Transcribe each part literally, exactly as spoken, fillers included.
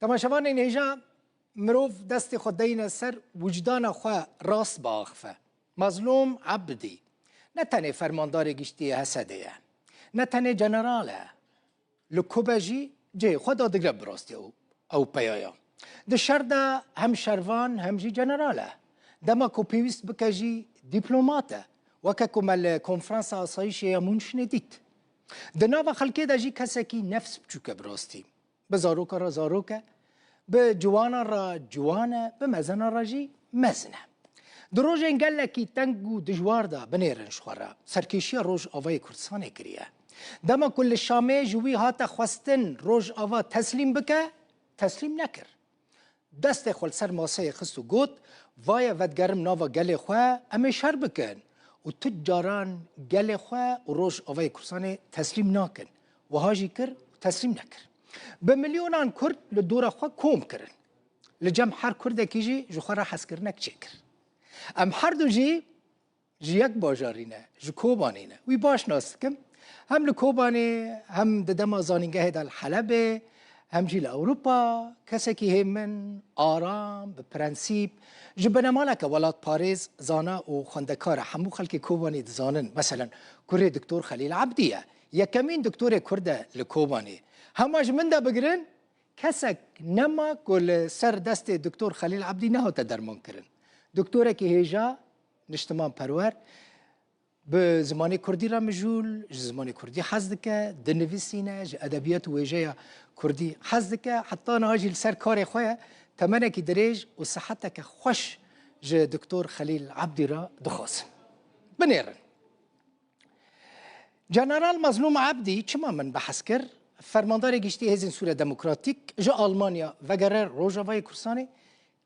Temaşevanên hêja, mirov destê xwe deyne ser wijdana xwe rast biaxife. Mazlûm Ebdî ne tenê fermandarê giştî yê H S D'ê ye, ne tenê general e. Li Kobe jî cihê xwe dadigre bi rastî ew, ew peya ye. Di şer de hem şervan hem jî general e. Dema ku pêwîst bike jî dîplomat e. Weke ku me li Konferansa Asayîşê ya Mûnşinê dît. Di nava xelkê de jî kesekî nefs biçûk e bi rastî. Bi zaroka re zarok e, bi ciwanan re ciwan e, bi mezenan re jî mezin e. Di rojên gelekî teng û dijwar de binêrin ji xwe re. Serkêşiya Rojavayê Kurdistanê kiriye. Dema ku li Şamê ji wî hate xwestin Rojava teslîm bike, teslîm nekir. Destê xwe li ser maseyê xist û got, "Va ye vedigerim nava gelê xwe, em ê şer bikin." Û tu caran gelê xwe û Rojavayê Kurdistanê teslîm nakin. Wiha jî kir û teslîm nekir. Bi milyonan Kurd li dora xwe kom kirin. Li cem her Kurdekî jî ji xwe re hezkirinek çêkir. Em her du jî ji yek bajarî ne, ji Kobanê ne. Wî baş nas dikim. Hem li Kobanê, hem di dema zanîngehê de li Helebê, hem jî li Ewropa, kesekî hêmin, aram, bi prensîp, ji binemaleke welatparêz, zana û xwendekar e. Hemû xelkê Kobanê dizanin. Meselen, kurê Doktor Xelîl Ebdî ye. Yekemîn doktorê Kurd e li Kobanê. Hema ji min de bigirin, kesek nema ku li ser destê Doktor Xelîl Ebdî nehate dermankirin. Doktorekî hêja, niştimanperwer, bi zimanê kurdî re mijûl, ji zimanê kurdî hez dike, dinivîsîne, ji edebiyat û wêjeya kurdî hez dike, heta niha jî li ser karê xwe ye, temenekî dirêj û siheteke xweş ji Doktor Xelîl Ebdî re dixwazin. Binêrin. General Mazlûm Ebdî çima min behs kir? Fermandarê giştî Hêzên Sûriya Demokratîk ji Almanya vegere Rojavayê Kurdistanê,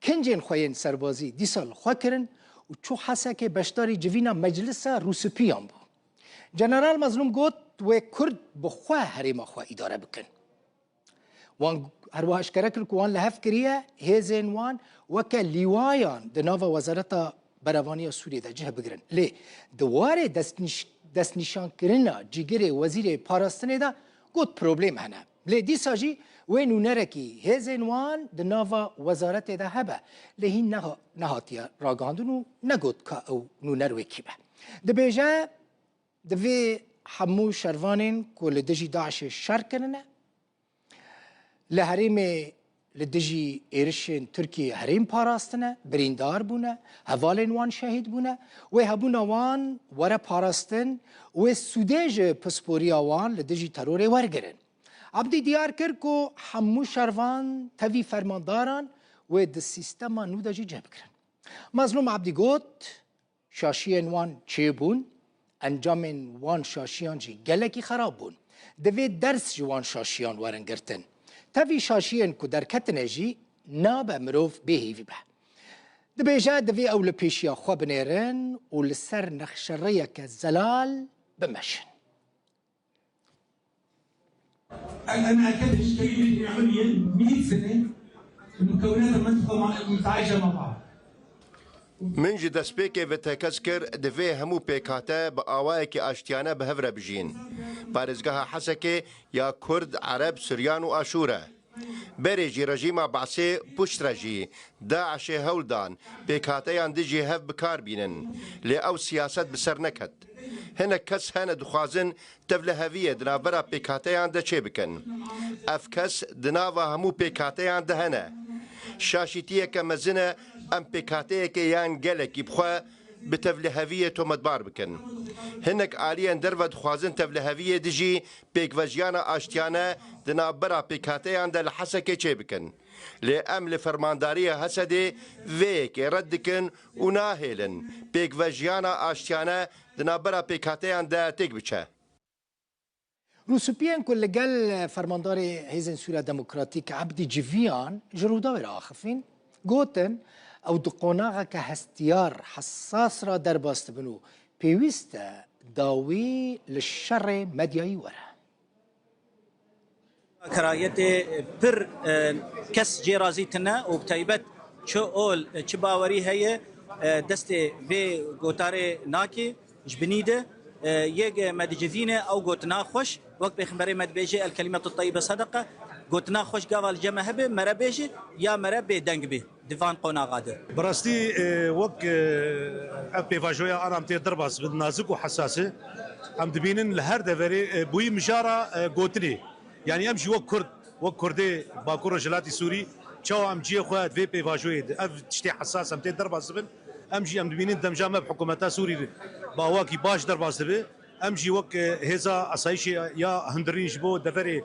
kincên xwe yên serbazî dîsa li xwe kirin û çû Hesekê beşdarî civîna Meclisa Rûsipiyan bû. General Mazlûm got, wê Kurd bi xwe herêma xwe îdare bikin. Wan her wiha eşkere kir ku wan li hev kiriye hêzên wan weke lîwayan di nava Wezareta Berevaniya Sûriyê de cih bigirin. Lê di warê destnîş-, destnîşankirina cîgirê Wezîrê Parastinê de got problem hene. Lê dîsa jî wê nûnerekî hêzên wan di nava wezaretê de hebe. Lê hîn neha-, nehatiye ragihandin û negot ka ew nûner wê kî be. Dibêje, divê hemû şervanên ku li dijî DAIŞê şer kirine, li herêmê li dijî êrişên Tirkiyê herêm parastine, birîndar bûne, hevalên wan şehîd bûne, wê hebûna wan were parastin, wê sûdê ji pisporiya wan li dijî terorê wergirin. Ebdî diyar kir ku hemû şervan tevî fermandaran wê di sîstema nû de jî cih bigirin. Mazlûm Ebdî got, şaşiyên wan çêbûn, encamên wan şaşiyan jî gelekî xerab bûn. Divê ders ji wan şaşiyan werin girtin. Tevî şaşiyên ku derketine jî nabe mirov bêhêvî be. Dibêje, divê ew li pêşiya xwe binêrin û li ser nexşerêyeke zelal bimeşin. أنا أكدت كلمة عليا مية سنة، المكونات المنطقة متعايشة مع بعض. Min ji destpêkê ve tekez kir, divê hemû pêkhate bi awayekî aştiyane bi hev re bijîn. Parêzgeha Hesekê ya Kurd, Ereb, Suryan û Aşûr e. Berê jî rejîma Be'sê, piştre jî DAIŞê hewl dan pêkhateyan dijî hev bi kar bînin. Lê ew siyaset bi ser neket. Hinek kes hene dixwazin tevliheviyê di navbera pêkhateyan de çêbikin. Ev kes di nava hemû pêkhateyan de hene. Şaşîtiyeke mezin e em pêkhateyekê yan gelekî bi xwe bi tevliheviyê tometbar bikin. Hinek aliyên derve dixwazin tevliheviyê dijî pêkvejiyana aştiyane di navbera pêkhateyan de li Hesekê çêbikin. Lê em li fermandariya Hesedê vê yekê red dikin û nahêlin pêkvejiyana aştiyane di navbera pêkhateyan de têk biçe. Rûsûpiyên ku li gel fermandarê Hêzên Sûriya Demokratîk Ebdî Civiyan ji Rûdawê re axifîn, gotin, ew di qonaxeke hestiyar, hesas re derbas dibin û pêwîst e dawî li şerê medyayî were. Kerayetê pir, e, kes cê razî tine û bi taybet çi ol, çi bawerî heye, e, destê vê gotarê nake. Ji binî de, e, yek me dicivîne ew gotina xweş, wek Pêxemberê me dibêje, "El kelimetu teyyibe sedeqe." Gotina xweş gava li cem me hebe, mere bêje ya mere bêdeng bê di van qonaxa de. Bi rastî, e, wek, e, ev pêvajoya ana em tê derbas bin, nazik û hesas e. Em dibînin li her deverê, e, bûyî mijara, e, gotinê. Yanî em jî wek Kurd, wek Kurdê Bakur Rojhilatî Sûrî, çawa em cihê xwe di vê pêvajoyê de, ev tiştê hesas em tê derbas dibin, em jî em dibînin demja me bi hikûmeta Sûrî re bi awakî baş derbas dibe. Em jî wek, e, hêza asayîşê ya hundirîn ji bo deverê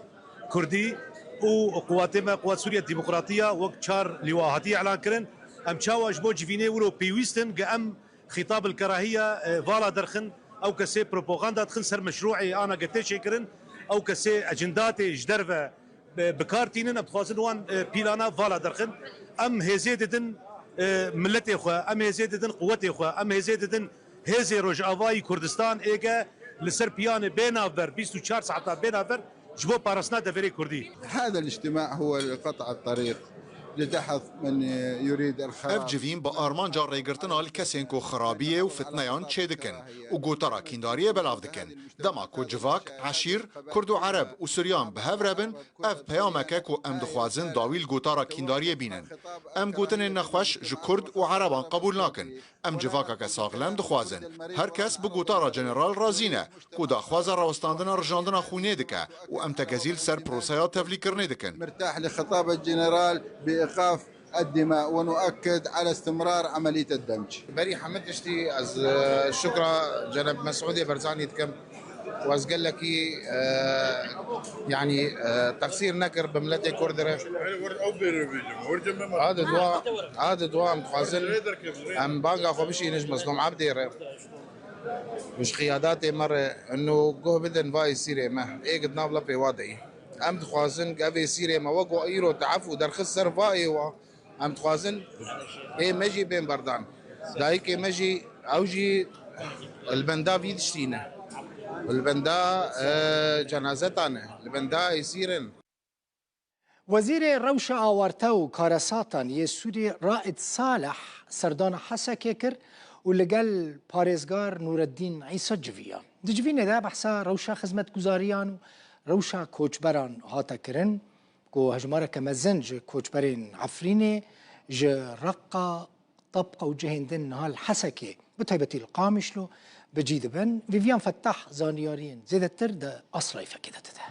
Kurdî û quwatê me, Quwat Sûriye Demokratî ya wek çar lîwa hatiye îlan kirin. Em çawa ji bo civînê wilo pêwîst in, ge em xîtab il kerahiye, e, vala derxin, ew kesê propaganda dixin ser meşrûê ana ge tê çêkirin, ew kesê ecindatê ji derve bi, bi kar tînin, em dixwazin wan, e, pîlana vala derxin. Em hêzê didin, e, miletê xwe, em hêzê didin quwetê xwe, em hêzê didin hêzê Rojavayî Kurdistan êge li ser piyanê bê navber, bîst û çar saeta bê navber ji bo parastina deverê Kurdî. هذا الاجتماع هو لقطع الطريق لدحض من يريد الخراب. Ev civîn bi armanca rêgirtina li kesên ku xirabiyê û fitneyan çêdikin û gotara kîndariyê belav dikin. Dema ku civak, eşîr, Kurd û Ereb û Suryan bi hev re bin, ev peyamek e ku em dixwazin dawî li gotara kîndariyê bînin. Em gotinên nexweş ji Kurd û Ereban qebûl nakin. Em civakeke saxlem dixwazin. Her kes bi gotara General razî ne, ku daxwaza rawestandina rijandina xwînê dike û em tekezî li ser proseya tevlîkirinê dikin. مرتاح لخطاب الجنرال بإيقاف الدماء ونؤكد على استمرار عملية الدمج. Berî hemî tiştî ez, e, şukra Cenab Mesûdê Berzanî dikim. Û ez gelekî, e, yanî, e, texsîr nekir bi miletê Kurd re. A di dua, a di dua em dixwazin em banga xwe bişînin ji Mezlûm Ebdê re. Û ji qiyadatê me re ino guh bidin va êsîrê me. Ê gidna bila pêwa de yî. Em dixwazin ev êsîrê me wek ku îro teef û derxist ser va êwa. Em dixwazin ê me jî bên berdan. Dayikê me jî, ew jî li benda vî tiştî ne. Li benda, e, cenazetan e. Li benda êsîr in. Wezîrê Rewşa Awarte û Karesatan yê Sûriyê Raid Salih serdana Hesekê kir û li gel parêzgar Nûreddîn Îsa civiya. Di civînê de behsa rewşa xizmetguzariyan û rewşa koçberan hate kirin. Ku hejmareke mezin ji koçberên Efrînê, ji Reqa, Tabqa û cihên din niha li Hesekê, bi taybetî li Qamişlo, bi cî dibin. Vivian Fettah zanyariyên zêdetir di Asrayfekê de dide.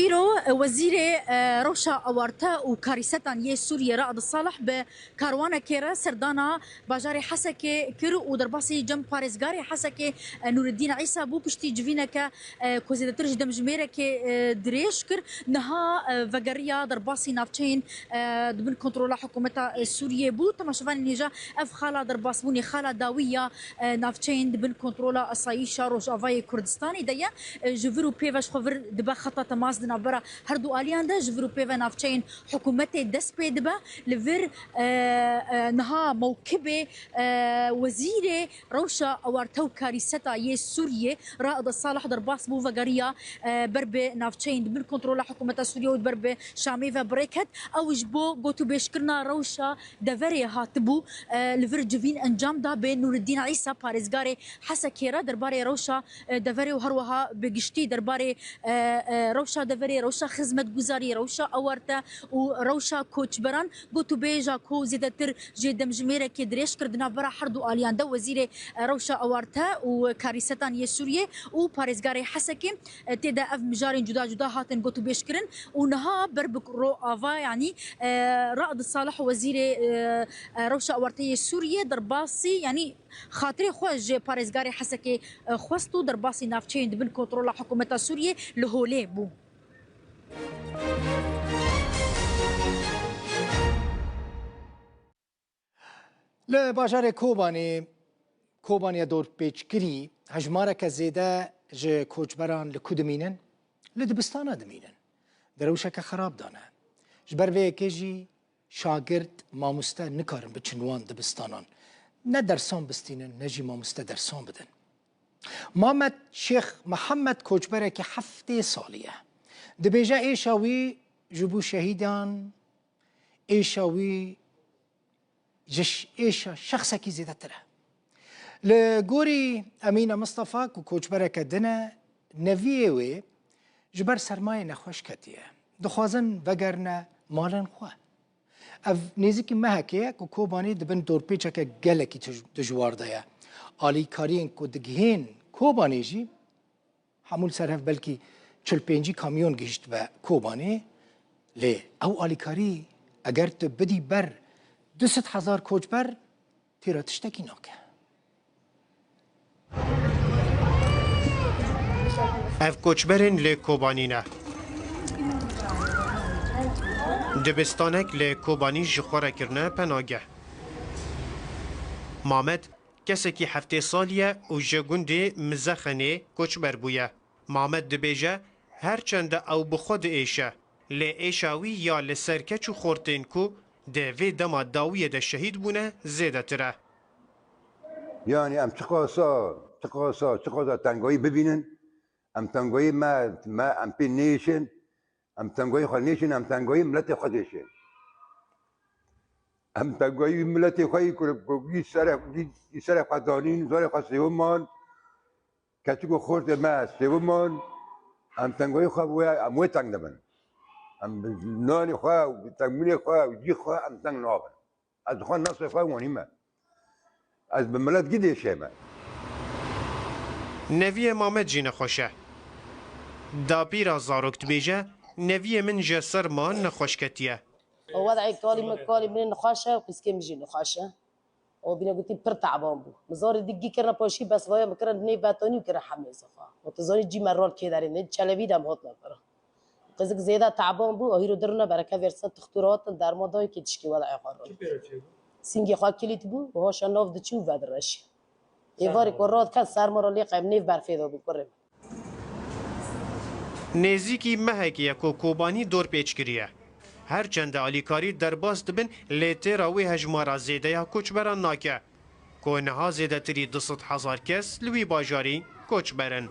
Îro, e, Wezîrê, e, Rewşa Awarte û Karîsetan yê Sûriyê Raad Salih bi karwanekê re serdana bajarê Hesekê kir û derbasî cem parêzgarê Hesekê, e, Nûreddîn Îsa bû. Piştî civîneke, e, ku zêdetir ji demjimêrekê, e, dirêj kir, niha, e, vegeriya derbasî navçeyên, e, di bin kontrola hikûmeta, e, Sûriyê bû. Temaşevanên hêja, ev xala derbasbûnê, xala dawî ya, e, navçeyên di bin kontrola asayîşa Rojavayê Kurdistanê de ye. E, ji vir û pê ve ji xwe vir dibe xeta temas di navbera her du aliyan de, ji vir û pê ve navçeyên hikûmetê dest pê dibe. Li vir, e, e, niha mewkibê, e, wezîrê rewşa awarte û karîseta yê Sûriyê, Raed Salih, derbas bû, vegeriya, e, ber bi navçeyên di bin kontrola hikûmeta Sûriyê û ber bi Şamê ve bi rê ket. Ew ji bo gotûbêjkirina rewşa deverê hatibû, e, li vir civîn encam da bi Nûreddîn Îsa, parêzgarê Hesekê re derbarê rewşa, e, deverê û her wiha bi giştî derbarê, e, e, rewşa deverê, rewşa xizmetguzarî, rewşa awarte û rewşa koçberan gotûbêja ku zêdetir ji demjimêrekê dirêj kir di navbera her du aliyan de, wezîrê, e, rewşa awarte û karîsetan yê Sûriyê û parêzgarê Hesekê, e, tê de ev mijarên cuda cuda hatin gotûbêjkirin û niha ber bi ro ava, yanî, e, Raed Salih, wezîrê, e, e, rewşa awarte yê Sûriyê derbasî, yanî xatirê xwe ji parêzgarê Hesekê, e, xwest û derbasî navçeyên di bin kontrola hikûmeta Sûriyê li Holê bû. Li bajarê Kobanê, Kobaniya dorpêçkirî, hejmareke zêde ji koçberan li ku dimînin? Li dibistana dimînin. Di rewşeke xerab de ne. Ji ber vê yekê jî şagirt, mamoste nikarin biçin wan dibistanan. Ne dersan bistînin, ne jî mamoste dersan bidin. Mamed Şêx Mihemed koçberekî heftê salî ye. Dibêje êşa wî ji bo şehîdan, êşa wî ji ş-, êşa şexsekî zêdetir e. Li gorî Emîne Mistefa ku koçbereke din e, Neviyê wê ji ber sermayê nexweş ketiye. Dixwazin vegerine malên xwe. Ev nêzîkî mehekê ye ku Kobanî di bin dorpêçeke gelekî tij-, dijwar de ye. Alîkariyên ku digihên Kobanê jî hemû li ser hev belkî çil pêncî kamyon gihîştibe Kobanê, lê ew alîkarî eger tu bidî ber du sed hezar koçber, têra tiştekî nake. Ev koçberên li Kobanî ne. Dibistanek li Kobanî ji xwe re kirine penageh. Mamed kesekî heftê salî ye û ji gundê Mizexenê koçber bûye. Mamed dibêje, her çende ew bi xwe diêşe, lê êşa wî ya li ser keç û xortên ku di vê dema dawiyê de şehîd bûne zêdetir e. Yanî em çiqasa, çiqasa, çiqasa tengayî bibînin, em tengayî me, me em pê nêşin, em tengayî xwe nêşin, em tengayî miletê xwe dêşin. Em tengayî miletê xwe yî ku, ku yî sere, yî, yî sere xwe danîn, zarê xwe sêwiman, keçik û xortê me sêwiman, em tengayî xwe wê, em wê teng dibin. Em nanê xwe, tengbûnê xwe, cî xwe em teng nabin. Ez dixwazim nasê xwe wanîme. Ez bi milet gidê şême. Neviyê Mamed jî nexweş e. Dapîra zarok dibêje, neviyê min ji serma nexweş ketiye. Wedayê kalî min, kalî min nexweş e û piskê min jî nexweş e. O bîne gotî pir teban bû. Min zarê dî gî kirine paşî bes vaya min kirin nê betonî û kirin hemê zixwa. O tu zanî cî me rol kê derê ne, çelebî de em hatine kirin. Qizik zêde teban bû, o hîro dirine bereke versin tixtûr hatin derman dayê kê tişkî wela xwe rol. Çi pêre çêbû? Sîngê xwe kilît bû, û haşa nav diçû ve direşî. Êvarê ku rat ket serma re lê qem nêv berfê de bû kurê min. Nêzîkî mehekê ye ku Kobanî dorpêç kiriye. Her çende alîkarî derbas dibin, lê têra wê hejmara zêde ya koçberan nake. Ku niha zêdetirî du sed hezar kes li wî bajarî koçber in.